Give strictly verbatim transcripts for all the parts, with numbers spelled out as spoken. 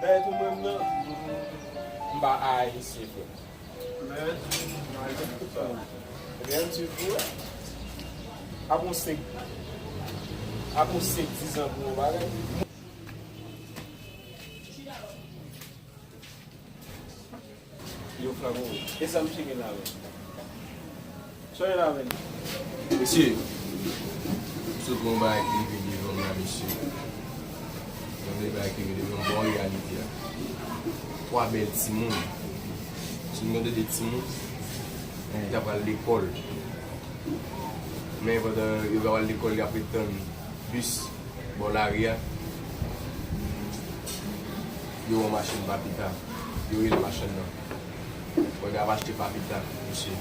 Bagay tou mwen menm nan, m pa ayisyen, frè. Men, ebyen, m swiv ou, apre yon senk, apre yon senk, dis an pou yon bagay. Yo, frè, bon, e sa misye gen la, men? Sa w gen la, men? Mesye, m sot wè yon bagay ki rive devan m la, mesye. Yon bagay ki rive devan m, bon, reyalite a. Twa bèl timoun. Timoun, gade de timoun ki ta pral lekòl. Men pandan yo pral lekòl, y ap ret tann bis bò lari a. Yo wè yon machann papita. Yo rele machann nan. Mwen ap achte papita, mesye.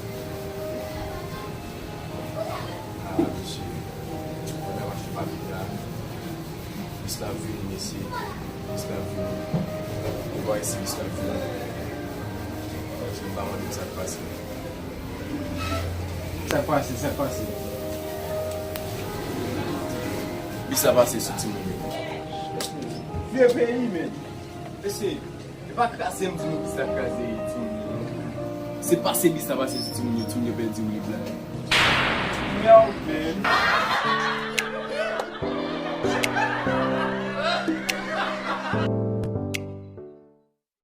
Ah, mesye. Mwen ap achte papita. Bis la ap vini, mesye. Bis la ap vini. Ou pa wè si bis la ap vini. Mesye, m pa mande sa k pase. Sa k pase, sa k pase. Bis la pase sou timoun yo. Vye peyi, men. Mesye, e pa kraze m di nou bis la kraze timoun yo. Se pase bis la pase sou timoun yo, timoun yo pèdi woulib la. Yo, men.